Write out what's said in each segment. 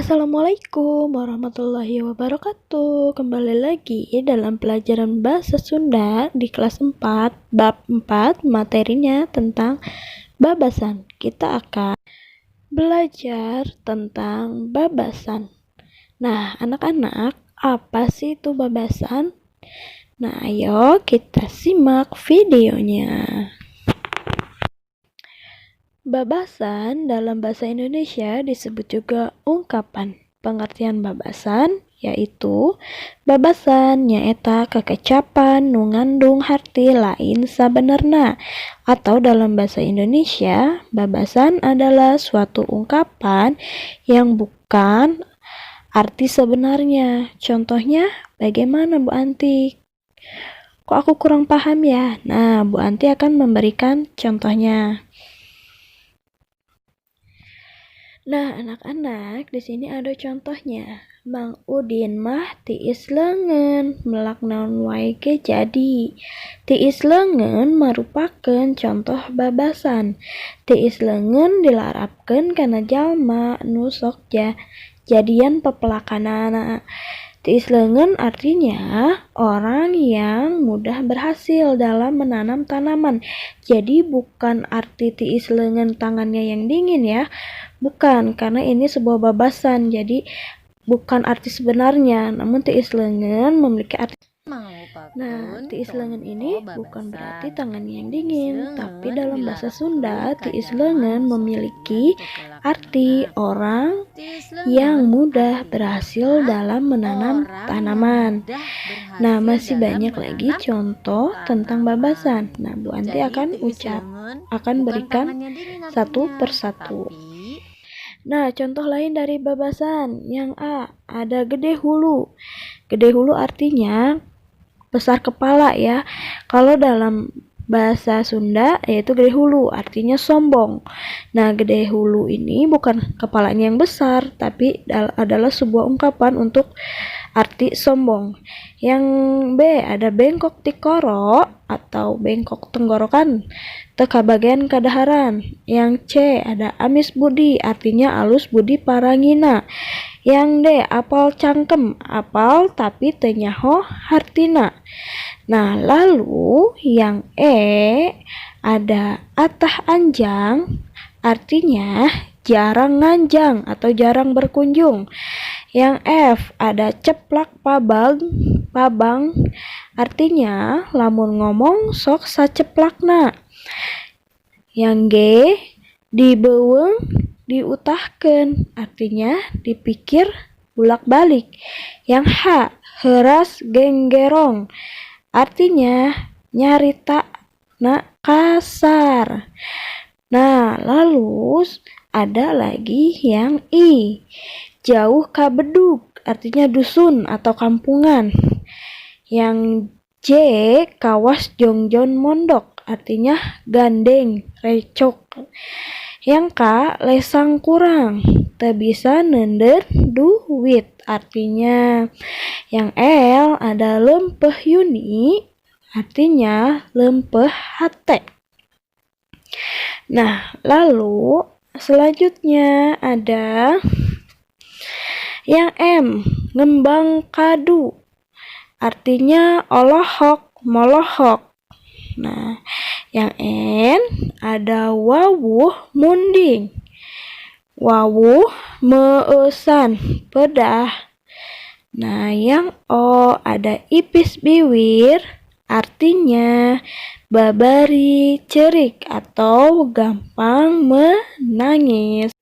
Assalamualaikum warahmatullahi wabarakatuh. Kembali lagi dalam pelajaran bahasa Sunda di kelas 4, bab 4, materinya tentang babasan. Kita akan belajar tentang babasan. Nah, anak-anak, apa sih itu babasan? Nah, ayo kita simak videonya. Babasan dalam bahasa Indonesia disebut juga ungkapan. Pengertian babasan yaitu babasan nyaeta kekecapan nu ngandung harti lain sabenerna, atau dalam bahasa Indonesia babasan adalah suatu ungkapan yang bukan arti sebenarnya. Contohnya bagaimana, Bu Anti? Kok aku kurang paham ya? Nah, Bu Anti akan memberikan contohnya. Nah, anak-anak, di sini ada contohnya. Mang Udin mah tiis leungeun, melak naon wae ge jadi. Tiis leungeun marupakeun contoh babasan. Tiis leungeun dilarapkeun kana jalma nu sok jadian pepelakanana. Tiis leungeun artinya orang yang mudah berhasil dalam menanam tanaman. Jadi bukan arti tiis leungeun tangannya yang dingin ya. Bukan, karena ini sebuah babasan. Jadi bukan arti sebenarnya, namun tiis leungeun memiliki arti. Nah, tiis leungeun ini bukan berarti tangannya yang dingin, tapi dalam bahasa Sunda, tiis leungeun memiliki arti orang yang mudah berhasil dalam menanam tanaman. Nah, masih banyak lagi contoh tentang babasan. Nah, Bu Anti akan berikan satu persatu. Nah, contoh lain dari babasan yang A, ada gede hulu. Gede hulu artinya besar kepala ya. Kalau dalam bahasa Sunda yaitu gede hulu artinya sombong. Nah, gede hulu ini bukan kepalanya yang besar, tapi adalah sebuah ungkapan untuk arti sombong. Yang B ada bengkok tikoro atau bengkok tenggorokan, teu kabagian kadaharan. Yang C ada amis budi, artinya alus budi parangina. Yang D apal cangkem, apal tapi teu nyaho hartina. Nah, lalu yang E ada atah anjang, artinya jarang nganjang atau jarang berkunjung. Yang F ada ceplak pabang, pabang artinya lamun ngomong sok saceplakna. Yang G dibeuweung diutahkeun, artinya dipikir bolak-balik. Yang H heuras genggerong, artinya nyaritana kasar. Nah, lalu ada lagi yang I, jauh kabedug, artinya dusun atau kampungan. Yang J kawas jongjon mondok, artinya gandeng, recok. Yang K lesang kurang, teu bisa neundeun duit artinya. Yang L ada leumpeuh yuni, artinya leumpeuh hate. Nah, lalu selanjutnya ada yang M, ngembang kadu, artinya olohok, molohok. Nah, yang N ada wawuh munding, wawuh meueusan, pedah. Nah, yang O ada ipis biwir, artinya babari cerik atau gampang menangis.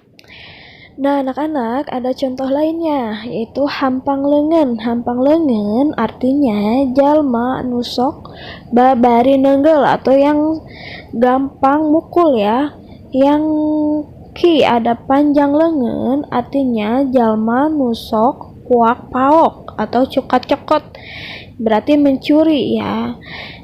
Nah, anak-anak, ada contoh lainnya, yaitu hampang leungeun. Hampang leungeun artinya jalma nu sok babari neunggel atau yang gampang mukul ya. Yang Q ada panjang leungeun, artinya jalma nu sok kuak paok atau cukat cokot, berarti mencuri ya.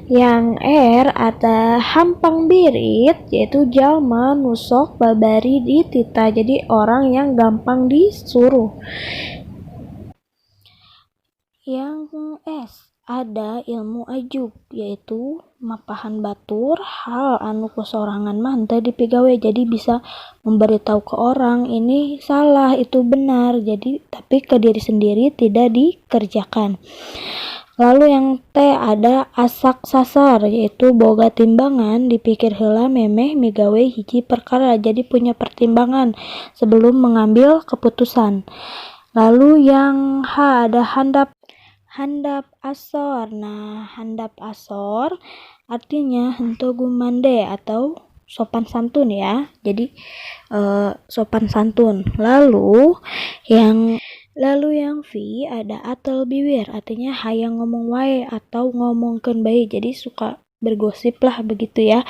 Yang R ada hampang birit, yaitu jalma nu sok babari dititah, jadi orang yang gampang disuruh. Yang S Ada ilmu ajug, yaitu mapahan batur hal anu ku sorangan mah henteu dipigawe, jadi bisa memberitahu ke orang ini salah, itu benar, jadi tapi ke diri sendiri tidak dikerjakan. Lalu yang T ada asak sasar, yaitu boga timbangan dipikir heula memeh migawe hiji perkara, jadi punya pertimbangan sebelum mengambil keputusan. Lalu yang H ada handap, handap asor. Nah, handap asor artinya henteu gumande atau sopan santun ya. Jadi sopan santun. Lalu yang V ada atel biwir, artinya hayang ngomong wae atau ngomongkeun bae, jadi suka bergosip lah begitu ya.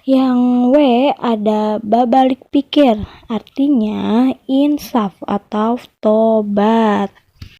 Yang W ada babalik pikir, artinya insaf atau tobat.